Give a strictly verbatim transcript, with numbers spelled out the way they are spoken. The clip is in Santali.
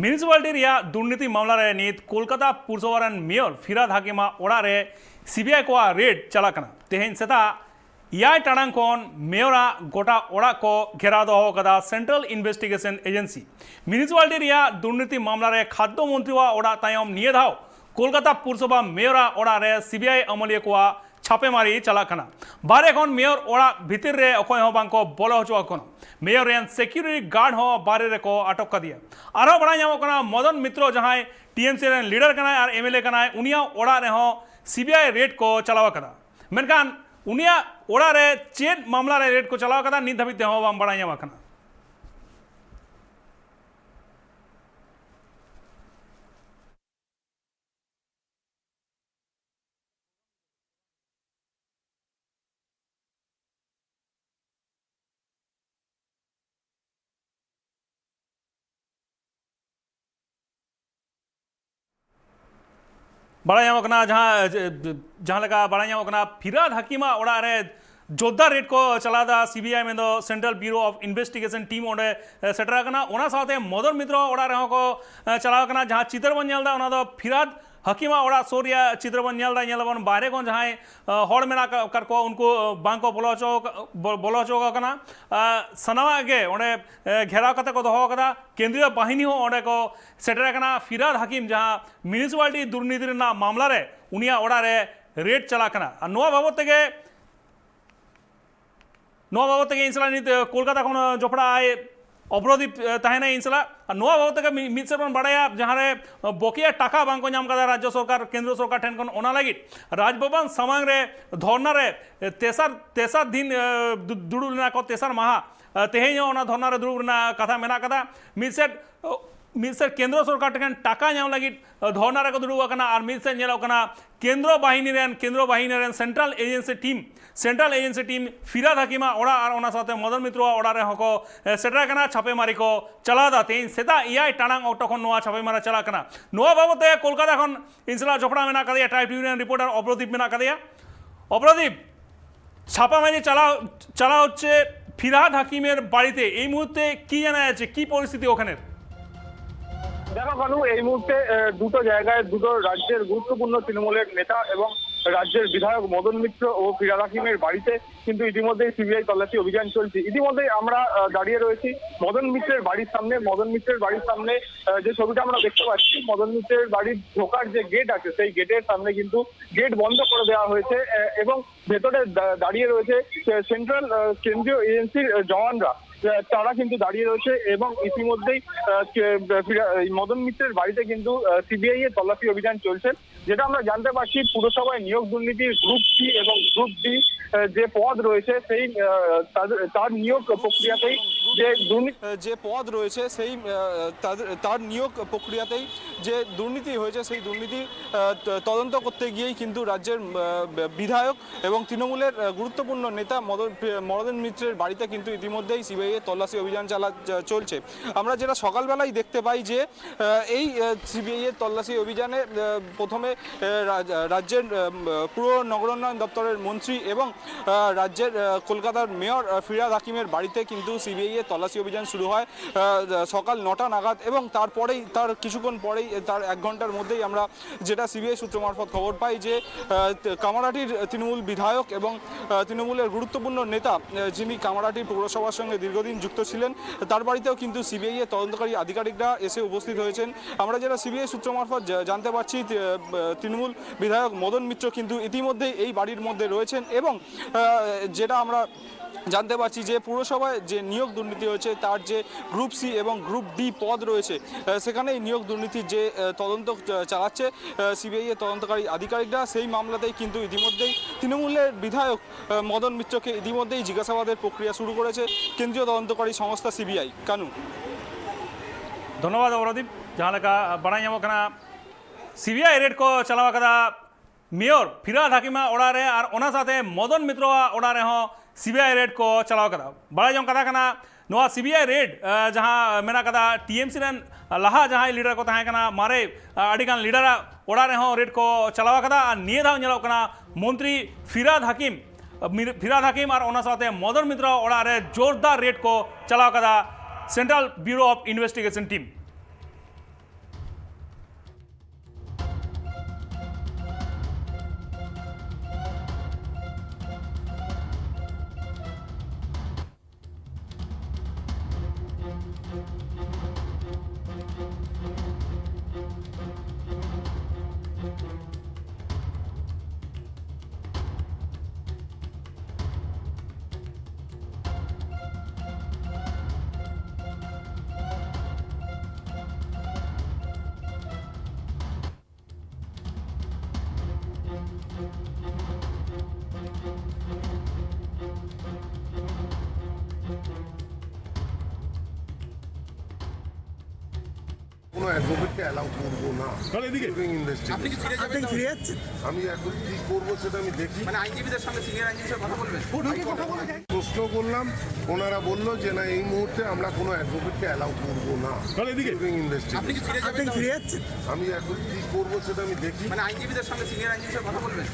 ᱢᱤᱭᱩᱱᱤᱥᱤᱯᱟᱞᱤᱴᱤ ᱨᱮᱭᱟᱜ ᱫᱩᱨᱱᱤᱛᱤ ᱢᱟᱢᱞᱟ ᱨᱮ ᱱᱤᱛ ᱠᱳᱞᱠᱟᱛᱟ ᱯᱩᱨᱥᱚᱵᱷᱟ ᱨᱮᱱ ᱢᱮᱭᱚᱨ ᱯᱷᱤᱨᱦᱟᱫ ᱦᱟᱠᱤᱢᱟᱜ ᱚᱲᱟᱜ ᱨᱮ ᱥᱤᱵᱤᱟᱭ ᱠᱚᱣᱟᱜ ᱨᱮᱰ ᱪᱟᱞᱟᱜ ᱠᱟᱱᱟ᱾ ᱛᱮᱦᱮᱧ ᱥᱮᱛᱟᱜ ᱮᱭᱟᱭ ᱴᱟᱲᱟᱝ ᱠᱷᱚᱱ ᱢᱮᱭᱚᱨᱟᱜ ᱜᱚᱴᱟ ᱚᱲᱟᱜ ᱠᱚ ᱜᱷᱮᱨᱟᱣ ᱫᱚᱦᱚ ᱟᱠᱟᱫᱟ ᱥᱮᱱᱴᱨᱟᱞ ᱤᱱᱵᱷᱮᱥᱴᱤᱜᱮᱥᱚᱱ ᱮᱡᱮᱱᱥᱤ᱾ ᱢᱤᱭᱩᱱᱤᱥᱤᱯᱟᱞᱤᱴᱤ ᱨᱮᱭᱟᱜ ᱫᱩᱨᱱᱤᱛᱤ ᱢᱟᱢᱞᱟ ᱨᱮ ᱠᱷᱟᱫᱽᱫᱚ ᱢᱚᱱᱛᱨᱤᱣᱟᱜ ᱚᱲᱟᱜ ᱛᱟᱭᱚᱢ ᱱᱤᱭᱟᱹ ᱫᱷᱟᱣ ᱠᱳᱞᱠᱟᱛᱟ ᱯᱩᱨᱥᱚᱵᱷᱟ ᱢᱮᱭᱚᱨᱟᱜ ᱚᱲᱟᱜ ᱨᱮ ᱥᱤᱵᱤᱟᱭ ᱟᱹᱢᱟᱹᱞᱤᱭᱟᱹ ᱠᱚᱣᱟᱜ ᱪᱷᱟᱯᱮᱢᱟᱨᱤ ᱪᱟᱞᱟᱜ ᱠᱟᱱᱟ᱾ ᱵᱟᱦᱨᱮ ᱠᱷᱚᱱ ᱢᱮᱭᱚᱨ ᱚᱲᱟᱜ ᱵᱷᱤᱛᱤᱨ ᱨᱮ ᱚᱠᱚᱭ ᱦᱚᱸ ᱵᱟᱝ ᱠᱚ ᱵᱚᱞᱚ ᱦᱚᱪᱚ ᱟᱠᱚ ᱠᱟᱱᱟ᱾ ᱢᱮᱭᱚᱨ ᱨᱮᱱ ᱥᱮᱠᱭᱩᱨᱤᱴᱤ ᱜᱟᱨᱰ ᱦᱚᱸ ᱵᱟᱦᱨᱮ ᱨᱮᱠᱚ ᱟᱴᱚᱠ ᱠᱟᱫᱮᱭᱟ᱾ ᱟᱨᱦᱚᱸ ᱵᱟᱲᱟᱭ ᱧᱟᱢᱚᱜ ᱠᱟᱱᱟ, ᱢᱚᱫᱚᱱ ᱢᱤᱛᱨᱚ, ᱡᱟᱦᱟᱸᱭ ᱴᱤᱮᱢᱥᱤ ᱨᱮᱱ ᱞᱤᱰᱟᱨ ᱠᱟᱱᱟᱭ ᱟᱨ ᱮᱢᱮᱞᱮ ᱠᱟᱱᱟᱭ, ᱩᱱᱤᱭᱟᱜ ᱚᱲᱟᱜ ᱨᱮᱦᱚᱸ ᱥᱤᱵᱤᱟᱭ ᱨᱮᱰ ᱠᱚ ᱪᱟᱞᱟᱣ ᱟᱠᱟᱫᱟ᱾ ᱢᱮᱱᱠᱷᱟᱱ ᱩᱱᱤᱭᱟᱜ ᱚᱲᱟᱜ ᱨᱮ ᱪᱮᱫ ᱢᱟᱢᱞᱟ ᱨᱮ ᱨᱮᱰ ᱠᱚ ᱪᱟᱞᱟᱣ ᱟᱠᱟᱫᱟ, ᱱᱤᱛ ᱫᱷᱟᱹᱵᱤᱡ ᱛᱮᱦᱚᱸ ᱵᱟᱝ ᱵᱟᱲᱟᱭ ᱧᱟᱢ ᱟᱠᱟᱱᱟ᱾ ᱵᱟᱲᱟᱭ ᱧᱟᱢᱚᱜ ᱠᱟᱱᱟ, ᱡᱟᱦᱟᱸ, ᱡᱟᱦᱟᱸ ᱞᱮᱠᱟ ᱵᱟᱲᱟᱭ ᱧᱟᱢᱚᱜ ᱠᱟᱱᱟ, ᱯᱷᱤᱨᱦᱟᱫ ᱦᱟᱹᱠᱤᱢᱟᱜ ᱚᱲᱟᱜ ᱨᱮ ᱡᱳᱨᱫᱟᱨ ᱨᱮᱰ ᱠᱚ ᱪᱟᱞᱟᱣ ᱮᱫᱟ ᱥᱤᱵᱤᱟᱭ, ᱢᱮᱱᱫᱚ ᱥᱮᱱᱴᱨᱟᱞ ᱵᱤᱭᱩᱨᱳ ᱚᱯᱷ ᱤᱱᱵᱷᱮᱥᱴᱤᱜᱮᱥᱚᱱ ᱴᱤᱢ ᱚᱸᱰᱮ, ᱮ, ᱥᱮᱴᱮᱨ ᱟᱠᱟᱱᱟ᱾ ᱚᱱᱟ ᱥᱟᱶᱛᱮ ᱢᱚᱫᱚᱱ ᱢᱤᱛᱨᱚ ᱚᱲᱟᱜ ᱨᱮᱦᱚᱸ ᱠᱚ, ᱮ, ᱪᱟᱞᱟᱣ ᱟᱠᱟᱱᱟ᱾ ᱡᱟᱦᱟᱸ ᱪᱤᱛᱟᱹᱨ ᱵᱚᱱ ᱧᱮᱞ ᱮᱫᱟ, ᱚᱱᱟ ᱫᱚ ᱯᱷᱤᱨᱦᱟᱫ ᱦᱟᱹᱠᱤᱢᱟᱜ ᱚᱲᱟᱜ ᱥᱩᱨ ᱨᱮᱭᱟᱜ ᱪᱤᱛᱟᱹᱨ ᱵᱚᱱ ᱧᱮᱞ ᱮᱫᱟ᱾ ᱧᱮᱞ ᱟᱵᱚᱱ, ᱵᱟᱦᱨᱮ ᱠᱷᱚᱱ ᱡᱟᱦᱟᱸᱭ, ᱮ, ᱦᱚᱲ ᱢᱮᱱᱟᱜ ᱟᱠᱟᱫ ᱠᱚᱣᱟ, ᱩᱱᱠᱩ, ᱮ, ᱵᱟᱝ ᱠᱚ ᱵᱚᱞᱚ ᱦᱚᱪᱚ ᱟᱠᱟ-, ᱵᱚ-, ᱵᱚᱞᱚ ᱦᱚᱪᱚ ᱟᱠᱚ ᱠᱟᱱᱟ᱾ ᱮ, ᱥᱟᱱᱟᱢᱟᱜ ᱜᱮ ᱚᱸᱰᱮ, ᱮ, ᱜᱷᱮᱨᱟᱣ ᱠᱟᱛᱮ ᱠᱚ ᱫᱚᱦᱚ ᱟᱠᱟᱫᱟ᱾ ᱠᱮᱱᱫᱨᱤᱭᱚ ᱵᱟᱦᱤᱱᱤ ᱦᱚᱸ ᱚᱸᱰᱮ ᱠᱚ ᱥᱮᱴᱮᱨ ᱟᱠᱟᱱᱟ᱾ ᱯᱷᱤᱨᱦᱟᱫ ᱦᱟᱹᱠᱤᱢ, ᱡᱟᱦᱟᱸ ᱢᱤᱭᱩᱱᱤᱥᱤᱯᱟᱞᱤᱴᱤ ᱫᱩᱨᱱᱤᱛᱤ ᱨᱮᱱᱟᱜ ᱢᱟᱢᱞᱟ ᱨᱮ, ᱩᱱᱤᱭᱟᱜ ᱚᱲᱟᱜ ᱨᱮ ᱨᱮᱰ ᱪᱟᱞᱟᱜ ᱠᱟᱱᱟ᱾ ᱟᱨ ᱱᱚᱣᱟ ᱵᱟᱵᱚᱫ ᱛᱮᱜᱮ, ᱱᱚᱣᱟ ᱵᱟᱵᱚᱫ ᱛᱮᱜᱮ ᱤᱧ ᱥᱟᱞᱟᱜ ᱱᱤᱛ, ᱮ, ᱠᱳᱞᱠᱟᱛᱟ ᱠᱷᱚᱱ, ᱮ, ᱡᱚᱯᱲᱟᱣ ᱟᱭ ᱚᱯᱨᱚᱫᱤᱯ, ᱮ, ᱛᱟᱦᱮᱱᱟᱭ ᱤᱧ ᱥᱟᱞᱟᱜ᱾ ᱟᱨ ᱱᱚᱣᱟ ᱵᱟᱵᱚᱫ ᱛᱮᱜᱮ ᱢᱤ-, ᱢᱤᱫ ᱥᱮᱫ ᱵᱚᱱ ᱵᱟᱲᱟᱭᱟ, ᱡᱟᱦᱟᱸ ᱨᱮ, ᱮ, ᱵᱚᱠᱮᱭᱟ ᱴᱟᱠᱟ ᱵᱟᱝ ᱠᱚ ᱧᱟᱢ ᱠᱟᱫᱟ ᱨᱟᱡᱽᱡᱚ ᱥᱚᱨᱠᱟᱨ, ᱠᱮᱱᱫᱨᱚ ᱥᱚᱨᱠᱟᱨ ᱴᱷᱮᱱ ᱠᱷᱚᱱ, ᱚᱱᱟ ᱞᱟᱹᱜᱤᱫ ᱨᱟᱡᱽ ᱵᱷᱚᱵᱚᱱ ᱥᱟᱢᱟᱝ ᱨᱮ ᱫᱷᱚᱨᱱᱟ ᱨᱮ, ᱮ, ᱛᱮᱥᱟᱨ, ᱛᱮᱥᱟᱨ ᱫᱤᱱ, ᱮ, ᱫᱩ-, ᱫᱩᱲᱩᱵ ᱞᱮᱱᱟ ᱠᱚ, ᱛᱮᱥᱟᱨ ᱢᱟᱦᱟ᱾ ᱮ, ᱛᱮᱦᱮᱧ ᱦᱚᱸ ᱚᱱᱟ ᱫᱷᱚᱨᱱᱟ ᱨᱮ ᱫᱩᱲᱩᱵ ᱨᱮᱱᱟᱜ ᱠᱟᱛᱷᱟ ᱢᱮᱱᱟᱜ ᱠᱟᱫᱟ᱾ ᱢᱤᱫ ᱥᱮᱫ, ᱚ, ᱢᱤᱫ ᱥᱮᱫ ᱠᱮᱱᱫᱨᱚ ᱥᱚᱨᱠᱟᱨ ᱴᱷᱮᱱ ᱴᱟᱠᱟ ᱧᱟᱢ ᱞᱟᱹᱜᱤᱫ, ᱮ, ᱫᱷᱚᱨᱱᱟ ᱨᱮᱠᱚ ᱫᱩᱲᱩᱵ ᱟᱠᱟᱱᱟ, ᱟᱨ ᱢᱤᱫ ᱥᱮᱫ ᱧᱮᱞᱚᱜ ᱠᱟᱱᱟ ᱠᱮᱱᱫᱨᱚ ᱵᱟᱦᱤᱱᱤ ᱨᱮᱱ, ᱠᱮᱱᱫᱨᱚ ᱵᱟᱦᱤᱱᱤ ᱨᱮᱱ central agency team, central agency team ᱯᱷᱤᱨᱦᱟᱫ ᱦᱟᱹᱠᱤᱢᱟᱜ ᱚᱲᱟᱜ ᱟᱨ ᱚᱱᱟ ᱥᱟᱶᱛᱮ ᱢᱚᱫᱚᱱ ᱢᱤᱛᱨᱚᱣᱟᱜ ᱚᱲᱟᱜ ᱨᱮᱦᱚᱸ ᱠᱚ, ᱮ, ᱥᱮᱴᱮᱨ ᱟᱠᱟᱱᱟ, ᱪᱷᱟᱯᱮᱢᱟᱨᱤ ᱠᱚ ᱪᱟᱞᱟᱣ ᱮᱫᱟ᱾ ᱛᱮᱦᱮᱧ ᱥᱮᱛᱟᱜ ᱮᱭᱟᱭ ᱴᱟᱲᱟᱝ ᱚᱠᱛᱚ ᱠᱷᱚᱱ ᱱᱚᱣᱟ ᱪᱷᱟᱯᱮᱢᱟᱨᱟ ᱪᱟᱞᱟᱜ ᱠᱟᱱᱟ᱾ ᱱᱚᱣᱟ ᱵᱟᱵᱚᱫ ᱛᱮ ᱠᱳᱞᱠᱟᱛᱟ ᱠᱷᱚᱱ ᱤᱧ ᱥᱟᱞᱟᱜ ᱡᱚᱯᱲᱟᱣ ᱢᱮᱱᱟᱜ ᱟᱠᱟᱫᱮᱭᱟ ᱴᱨᱟᱭᱤᱵᱽ ᱴᱤᱵᱷᱤ ᱨᱮᱱ ᱨᱤᱯᱳᱨᱴᱟᱨ ᱚᱯᱨᱚᱫᱤᱯ ᱢᱮᱱᱟᱜ ᱟᱠᱟᱫᱮᱭᱟ᱾ অপরাধী, ছাপামারি চালা চালা হচ্ছে ফিরহাদ হাকিমের বাড়িতে। এই মুহূর্তে কি জানা যাচ্ছে, কি পরিস্থিতি ওখানের? দেখো কানু, এই মুহূর্তে আহ, দুটো জায়গায় দুটো রাজ্যের গুরুত্বপূর্ণ তৃণমূলের নেতা এবং রাজ্যের বিধায়ক মদন মিত্র ও ফিরহাদ হাকিমের বাড়িতে কিন্তু ইতিমধ্যেই সিবিআই তল্লাশি অভিযান চলছে। ইতিমধ্যেই আমরা আহ, দাঁড়িয়ে রয়েছি মদন মিত্রের বাড়ির সামনে। মদন মিত্রের বাড়ির সামনে আহ, যে ছবিটা আমরা দেখতে পাচ্ছি, মদন মিত্রের বাড়ির ঢোকার যে গেট আছে, সেই গেটের সামনে কিন্তু গেট বন্ধ করে দেওয়া হয়েছে আহ, এবং ভেতরে দা- দাঁড়িয়ে রয়েছে সে- সেন্ট্রাল আহ, কেন্দ্রীয় এজেন্সির আহ, জওয়ানরা। আহ, তারা কিন্তু দাঁড়িয়ে রয়েছে এবং ইতিমধ্যেই আহ, কে- ফিরা- এই মদন মিত্রের বাড়িতে কিন্তু সিবিআই এর তল্লাশি অভিযান চলছে। যেটা আমরা জানতে পারছি, পুরসভায় নিয়োগ দুর্নীতির গ্রুপ সি এবং গ্রুপ ডি যে পদ রয়েছে, সেই আহ, তাদের তার নিয়োগ প্রক্রিয়াতেই যে দুর্নীতি যে পদ রয়েছে, সেই আহ, তাদের তার নিয়োগ প্রক্রিয়াতেই যে দুর্নীতি হয়েছে, সেই দুর্নীতির আহ, ত- তদন্ত করতে গিয়েই কিন্তু রাজ্যের আহ, বিধায়ক এবং তৃণমূলের আহ, গুরুত্বপূর্ণ নেতা মদন মদন মিত্রের বাড়িতে কিন্তু ইতিমধ্যেই সিবিআই এর তল্লাশি অভিযান চালা চ- চলছে। আমরা যেটা সকালবেলায় দেখতে পাই যে আহ, এই সিবিআই এর তল্লাশি অভিযানে আহ, প্রথমে আহ, রাজ- রাজ্যের আহ, পুর নগরোন্নয়ন দপ্তরের মন্ত্রী এবং আহ, রাজ্যের আহ, কলকাতার মেয়র আহ, ফিরহাদ হাকিমের বাড়িতে কিন্তু সিবিআই এর তল্লাশি অভিযান শুরু হয় আহ, সকাল নটা নাগাদ, এবং তারপরেই, তার কিছুক্ষণ পরেই, তার এক ঘন্টার মধ্যেই আমরা যেটা সিবিআই সূত্র মারফত খবর পাই যে আহ, ত- কামারহাটির তৃণমূল বিধায়ক এবং আহ, তৃণমূলের গুরুত্বপূর্ণ নেতা আহ, যিনি কামারহাটি পৌরসভার সঙ্গে দীর্ঘদিন যুক্ত ছিলেন, তার বাড়িতেও কিন্তু সিবিআই এর তদন্তকারী আধিকারিকরা এসে উপস্থিত হয়েছেন। আমরা যেটা সিবিআই সূত্র মারফত জা- জানতে পারছি, তি- আহ, তৃণমূল বিধায়ক মদন মিত্র কিন্তু ইতিমধ্যেই এই বাড়ির মধ্যে রয়েছেন এবং আহ, যেটা আমরা জানতে পারছি যে পুরসভায় যে নিয়োগ দুর্নীতি হয়েছে, তার যে গ্রুপ সি এবং গ্রুপ ডি পদ রয়েছে, আহ, সেখানে এই নিয়োগ দুর্নীতির যে আহ, তদন্ত চ- চালাচ্ছে সিবিআই এর তদন্তকারী আধিকারিকরা, সেই মামলাতেই কিন্তু ইতিমধ্যেই তৃণমূলের বিধায়ক আহ, মদন মিত্রকে ইতিমধ্যেই জিজ্ঞাসাবাদের প্রক্রিয়া শুরু করেছে কেন্দ্রীয় তদন্তকারী সংস্থা সিবিআই। কানু। ধন্যবাদ ᱚᱢᱨᱚᱫᱤᱯ᱾ ᱡᱟᱦᱟᱸ ᱞᱮᱠᱟ ᱵᱟᱲᱟᱭ ᱧᱟᱢᱚᱜ ᱠᱟᱱᱟ, ᱥᱤᱵᱤᱟᱭ ᱨᱮᱰ ᱠᱚ ᱪᱟᱞᱟᱣ ᱟᱠᱟᱫᱟ ᱢᱮᱭᱚᱨ ᱯᱷᱤᱨᱦᱟᱫ ᱦᱟᱠᱤᱢᱟᱜ ᱚᱲᱟᱜ ᱨᱮ ᱟᱨ ᱚᱱᱟ ᱥᱟᱶᱛᱮ ᱢᱚᱫᱚᱱ ᱢᱤᱛᱨᱚᱣᱟᱜ ᱚᱲᱟᱜ ᱨᱮᱦᱚᱸ ᱥᱤᱵᱤᱟᱭ ᱨᱮᱰ ᱠᱚ ᱪᱟᱞᱟᱣ ᱟᱠᱟᱫᱟ᱾ ᱵᱟᱲᱟᱭ ᱡᱚᱝ ᱠᱟᱛᱷᱟ ᱠᱟᱱᱟ, ᱱᱚᱣᱟ ᱥᱤᱵᱤᱟᱭ ᱨᱮᱰ ᱟᱸ, ᱡᱟᱦᱟᱸ ᱢᱮᱱᱟᱜ ᱟᱠᱟᱫᱟ, ᱴᱤᱮᱢᱥᱤ ᱨᱮᱱ ᱞᱟᱦᱟ ᱡᱟᱦᱟᱸᱭ ᱞᱤᱰᱟᱨ ᱠᱚ ᱛᱟᱦᱮᱸ ᱠᱟᱱᱟ, ᱢᱟᱨᱮ ᱟᱸ, ᱟᱹᱰᱤᱜᱟᱱ ᱞᱤᱰᱟᱨᱟᱜ ᱚᱲᱟᱜ ᱨᱮᱦᱚᱸ ᱨᱮᱰ ᱠᱚ ᱪᱟᱞᱟᱣ ᱟᱠᱟᱫᱟ᱾ ᱟᱨ ᱱᱤᱭᱟᱹ ᱫᱷᱟᱣ ᱧᱮᱞᱚᱜ ᱠᱟᱱᱟ ᱢᱚᱱᱛᱨᱤ ᱯᱷᱤᱨᱦᱟᱫ ᱦᱟᱠᱤᱢ, ᱟᱸ, ᱢᱤᱨ- ᱯᱷᱤᱨᱦᱟᱫ ᱦᱟᱠᱤᱢ ᱟᱨ ᱚᱱᱟ ᱥᱟᱶᱛᱮ ᱢᱚᱫᱚᱱ ᱢᱤᱛᱨᱚᱣᱟᱜ ᱚᱲᱟᱜ ᱨᱮ ᱡᱳᱨᱫᱟᱨ ᱨᱮᱰ ᱠᱚ ᱪᱟᱞᱟᱣ ᱟᱠᱟᱫᱟ ᱥᱮᱱᱴᱨᱟᱞ ᱵᱤᱭᱩᱨᱳ ᱚᱯᱷ ᱤᱱᱵᱷᱮᱥᱴᱤᱜᱮᱥᱚᱱ ᱴᱤᱢ᱾ কোনো অ্যাডভোকেটকে অ্যালাউ করবো না। তাহলে এদিকে। During investigation. আপনি কি ফিরে যাচ্ছেন? আমি এখন কি করবো সেটা আমি দেখি। মানে আইনজীবীদের সঙ্গে, সিনিয়র আইনজীবীর সঙ্গে কথা বলবেন? প্রশ্ন করলাম, ওনারা বললো যে না, এই মুহূর্তে আমরা কোনো অ্যাডভোকেটকে অ্যালাউ করবো না। তাহলে এদিকে। During investigation. আপনি কি ফিরে যাবেন? আমি এখন কি করবো সেটা আমি দেখি। মানে আইনজীবীদের সঙ্গে, সিনিয়র আইনজীবীর সঙ্গে কথা বলবেন?